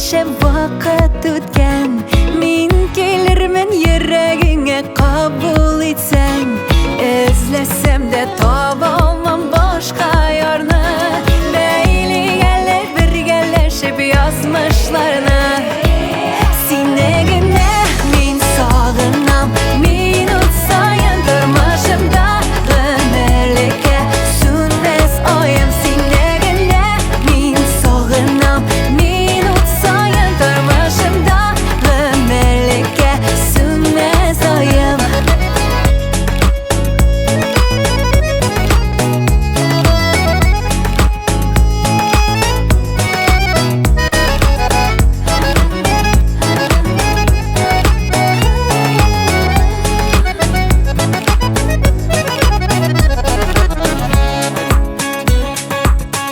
шәп вакыт үткән. Мин килермен йөрәгеңә кабул итсәң. Эзләсәм дә таба алмам башка ярны. Бәйлик әле бергәләшеп язмышларны. Сине генә мин сагынам, минут саен тормышымда гомерлеккә сүнмәс аем. Сине генә мин сагынам, минут саен тормышымда гомерлеккә сүнмәс аем.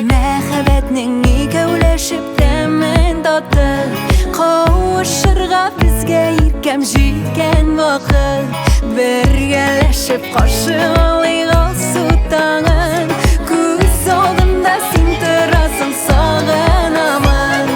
Мәхәббәтнең икәүләшеп тәмен татып, кавышырга безгә иркәм җиткән вакыт. Бергәләшеп каршы алыйк алсу таңын. Күз алдымда син торасың, сагынамын.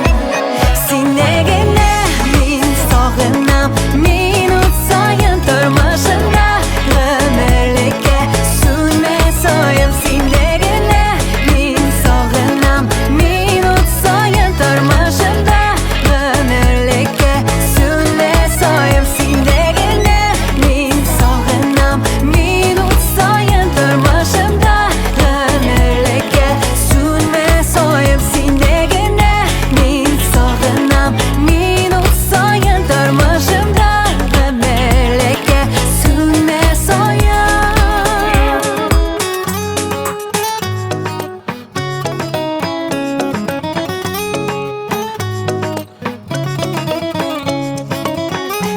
Сине генә мин сагынам, минут саен тормышымда гомерлеккә сүнмәс аем. Сине генә мин сагынам, минут саен тормышымда гомерлеккә сүнмәс аем. Сине генә мин сагынам, минут саен тормышымда гомерлеккә сүнмәс аем. Сине генә мин сагынам, минут саен тормышымда гомерлеккә сүнмәс аем.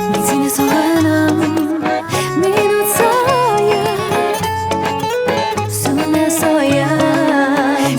Мин сине сагынам, минут саен сүнмәс аем.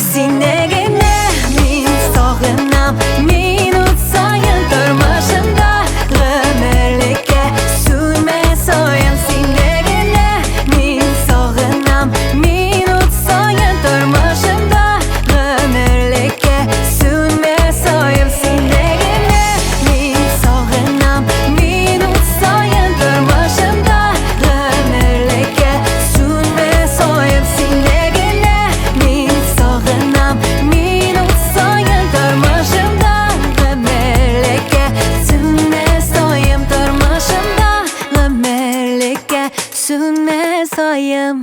Сине генә мин сагынам, минут саен тормышымда гомерлеккә сүнмәс аем. Сине генә мин сагынам, минут саен тормышымда гомерлеккә сүнмәс аем. Сине генә мин сагынам, минут саен тормышымда гомерлеккә сүнмәс аем. Сине генә мин сагынам, минут саен тормышымда гомерлеккә сүнмәс аем. Тормышымда гомерлеккә сүнмәс аем.